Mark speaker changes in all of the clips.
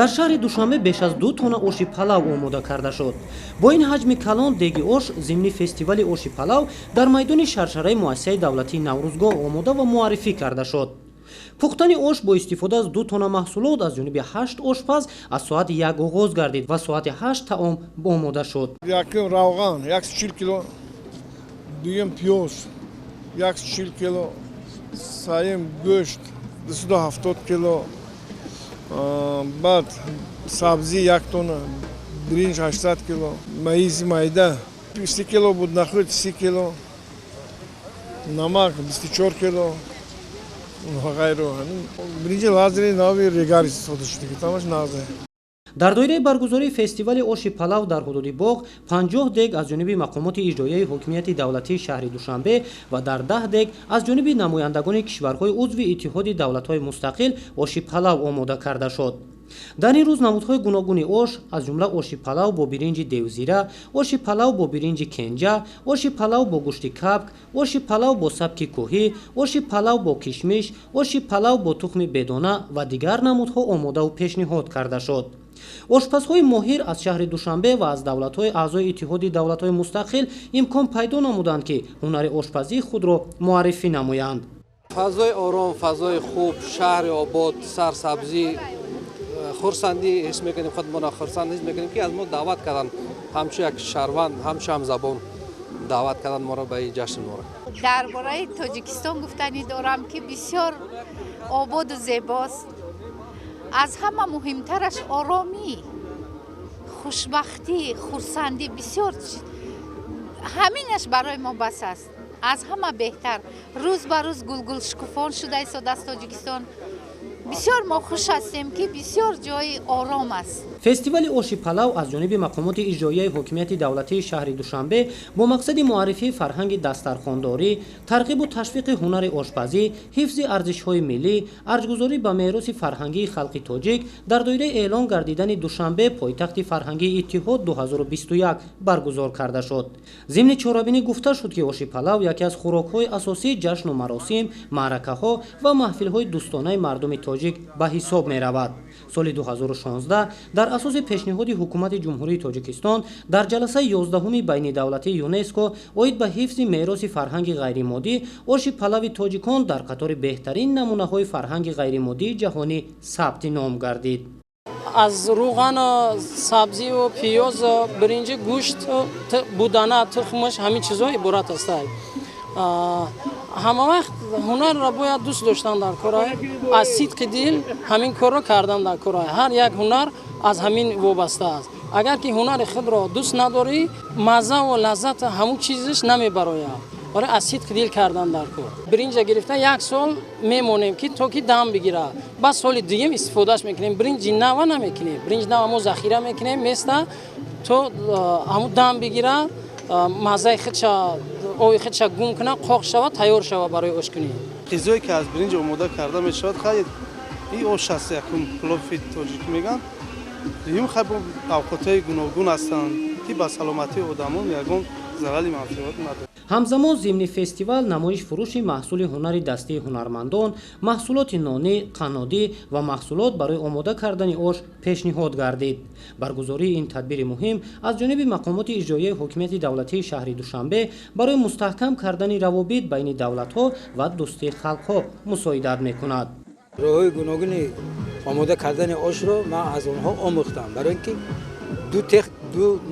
Speaker 1: Дар шаҳри Душанбе беш аз 2 тонна оши палав омода карда шуд. Бо ин ҳаҷми калон деги ош зимни фестивали оши палав дар майдони шаршараи муассисаи давлатии Наврӯзгоҳ омода ва муаррифӣ карда шуд. Пухтани ош бо истифода аз 2 тонна маҳсулот аз ҷониби ҳашт ошпаз аз соати 1 оғоз гардид ва соати 8 таом омода шуд.
Speaker 2: Якум равған 140 кило, дуюм пиёз 140 кило, сеюм гӯшт 270 кило, баъд сабзӣ 1 тонна, биринҷ 800 кило, маизи майда 30 кило буд, нахӯд 30 кило, намак 24 кило ва ғайро. Биринҷи лазери нави Регар истифода шуда, ки тамаш нағзе.
Speaker 1: Дар доираи баргузории фестивали оши палав дар ҳудуди боғ 50 дег аз ҷониби мақомоти иҷроияи ҳокимияти давлатии шаҳри Душанбе ва дар 10 дег аз ҷониби намояндагони кишварҳои узви Иттиҳоди давлатҳои мустақил оши палав омода карда шуд. Дар ин рӯз намудҳои гуногуни ош, аз ҷумла оши палав бо биринҷи девзира, оши палав бо биринҷи кенҷа, оши палав бо гӯшти кабк, оши палав бо сабки кӯҳӣ, оши палав бо кишмиш, оши палав бо тухми бедона ва дигар намудҳо омодаву пешниҳод карда шуд. Ошпазҳои моҳир аз шаҳри Душанбе ва аз давлатҳои аъзои Иттиҳоди давлатҳои мустақил имкон пайдо намуданд, ки ҳунари ошпазии худро муаррифӣ намоянд.
Speaker 3: Фазои ором, фазои хуб, шаҳри обод, сарсабзӣ, хурсандӣ ҳис мекунем, худмона хурсанд ҳис мекунем, ки аз мо даъват карданд, ҳамчун як шаҳрванд, ҳамчун ҳамзабон даъват карданд моро ба ин ҷашн моро.
Speaker 4: Дар бораи Тоҷикистон гуфтанӣ дорам, ки бисёр ободу зебост. Аз ҳама муҳимтараш оромӣ, хушбахтӣ, хурсандӣ бисёр. Ҳаминаш барои мо бас аст. Аз ҳама беҳтар, рӯз ба рӯз гулгул шукуфон шуда истодааст Тоҷикистон. Бисёр мо хуш ҳастем, ки бисёр ҷои ором аст.
Speaker 1: Фестивали оши палав аз ҷониби мақомоти иҷроияи ҳокимияти давлатии шаҳри Душанбе бо мақсади муаррифии фарҳанги дастархондорӣ, тарғибу ташвиқи ҳунари ошпазӣ, ҳифзи арзишҳои миллӣ, арҷгузорӣ ба мероси фарҳангии халқи тоҷик дар доираи эълон гардидани Душанбе пойтахти фарҳангии Иттиҳод 2021 баргузор карда шуд. Зимни чорабинӣ гуфта шуд, ки оши палав яке аз хӯрокҳои асосии ҷашну маросим, маъракаҳо ва маҳфилҳои дӯстонаи мардуми тоҷик ба ҳисоб меравад. Соли 2016 дар асоси пешниҳоди Ҳукумати Ҷумҳурии Тоҷикистон дар ҷаласаи 11-уми байнидавлатии ЮНЕСКО оид ба ҳифзи мероси фарҳанги ғайримоддӣ оши палави тоҷикон дар қатори беҳтарин намунаҳои фарҳанги ғайримоддии ҷаҳонӣ сабти ном гардид.
Speaker 5: Аз рӯғану сабзию пиёз, биринҷи, гӯшт, будана, тухмаш, ҳамин чизҳо иборат астад. Ҳама вақт ҳунарро бояд дӯст доштан дар кора, аз сидқи дил ҳамин корро кардан дар кора. Ҳар як ҳунар аз ҳамин вобаста аст. Агар ки ҳунари худро дӯст надорӣ, маззаву лаззата ҳамун чизаш намебарояд. Барои аз сидқи дил кардан дар кор. Биринҷа гирифта, як сол мемонем, ки то ки дам бигирад, баъд соли дуюм истифодааш мекунем. Биринҷи нава намекунем, биринҷи нава мо захира мекунем, места то ҳамун дам бигирад, маззаи худша, оби худша гум кунад, қоқ шавад, тайёр шавад барои ошкунӣ.
Speaker 6: Ғизое, ки аз биринҷ омода карда мешавад, хайр, и ош аст, якум пилофи тоҷикӣ мегӯянд, дуюм, хай, авқотҳои гуногун ҳастанд, ки ба саломатии одамон ягон зарари манфиат надорад.
Speaker 1: Ҳамзамон зимни фестивал намоиш фурӯши маҳсули ҳунари дастии ҳунармандон, маҳсулоти нонӣ, қаннодӣ ва маҳсулот барои омода кардани ош пешниҳод гардид. Баргузории ин тадбири муҳим аз ҷониби мақомоти иҷроияи ҳокимияти давлатии шаҳри Душанбе барои мустаҳкам кардани равобит байни давлатҳо ва дӯстии халқҳо мусоидат мекунад.
Speaker 7: Роҳҳои гуногуни омода кардани ошро ман аз онҳо омӯхтам, барои ин ки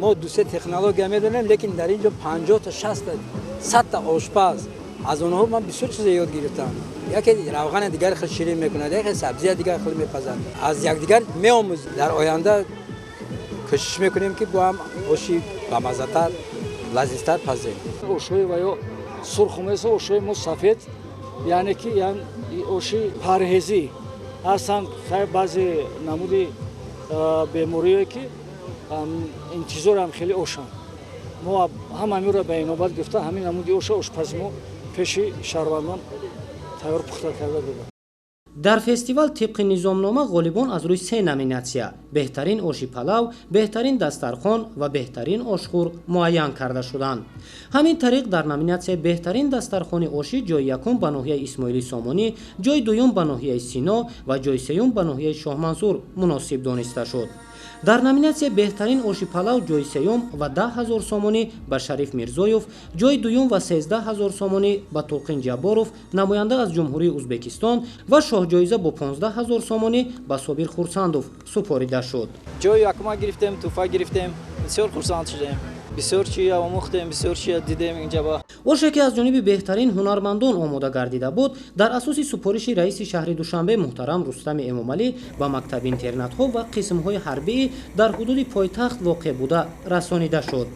Speaker 7: мо дусе технология медонем, лекин дар ин ҷо 50-та, 60-та, 100-та ошпаз. Аз онҳо ман бисёр чиза ёд гирифтам. Яке равғани дигар хел ширин мекунад, яке сабзия дигар хел мепазад. Аз якдигар меомӯзем. Дар оянда кӯшиш мекунем, ки бо ҳам оши бамаззатар, лазизтар пазем.
Speaker 8: Ошҳои ва ё сурху меса, ошҳои мо сафед, яъне ки оши парҳезӣ ҳастанд. Баъзе намуди бемориое, ки интизорам хеле ошанд, мо ҳам ҳаминро ба инобат гирифта, ҳамин намуди оша ошпази мо пеши шаҳрвандон тайёр пухта карда додем.
Speaker 1: Дар фестивал тибқи низомнома ғолибон аз рӯи се номинатсия: беҳтарин оши палав, беҳтарин дастархон ва беҳтарин ошхӯр муайян карда шуданд. Ҳамин тариқ, дар номинатсияи беҳтарин дастархони ошӣ ҷои якум ба ноҳияи Исмоили Сомонӣ, ҷои дуюм ба ноҳияи Сино ва ҷои сеюм ба ноҳияи Шоҳмансур муносиб дониста шуд. Дар номинатсияи беҳтарин оши палав ҷои сеюм ва 10 000 сомонӣ ба Шариф Мирзоев, ҷои дуюм ва 13 000 сомонӣ ба Тулқин Ҷабборов, намоянда аз Ҷумҳурии Узбекистон, ва шоҳҷоиза бо 15 000 сомонӣ ба Собир Хурсандов супорида шуд.
Speaker 9: Ҷои якума гирифтем, тӯҳфа гирифтем, бисёр хурсанд шудем, бисёр чия омӯхтем, бисёр чия дидем инҷаба.
Speaker 1: Оше, ки аз ҷониби беҳтарин ҳунармандон омода гардида буд, дар асоси супориши раиси шаҳри Душанбе муҳтарам Рустами Эмомалӣ ба мактаб-интернатҳо ва қисмҳои ҳарбии дар ҳудуди пойтахт воқеъ буда расонида шуд.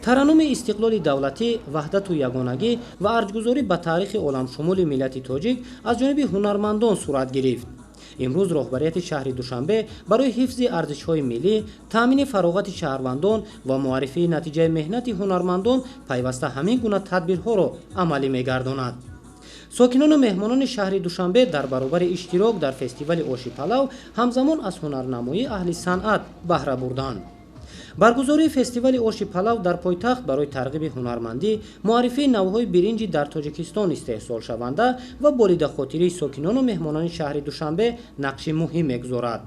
Speaker 1: Тараннуми истиқлоли давлатӣ, ваҳдату ягонагӣ ва арҷгузорӣ ба таърихи оламшумули миллати тоҷик аз ҷониби ҳунармандон сурат гирифт. Имрӯз роҳбарияти шаҳри Душанбе барои ҳифзи арзишҳои миллӣ, таъмини фароғати шаҳрвандон ва муаррифии натиҷаи меҳнати ҳунармандон пайваста ҳамин гуна тадбирҳоро амалӣ мегардонад. Сокинону меҳмонони шаҳри Душанбе дар баробари иштирок дар фестивали оши палав ҳамзамон аз ҳунарнамоии аҳли санъат баҳра бурданд. Баргузории фестивали оши палав дар пойтахт барои тарғиби ҳунармандӣ, муаррифии навъҳои биринҷи дар Тоҷикистон истеҳсолшаванда ва болидахотирии сокинону меҳмонони шаҳри Душанбе нақши муҳим мегузорад.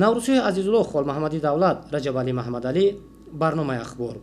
Speaker 1: Наврӯзшоҳи Азизулло, Холмаҳмади Давлат, Раҷабалӣ Маҳмадалӣ, барномаи Ахбор.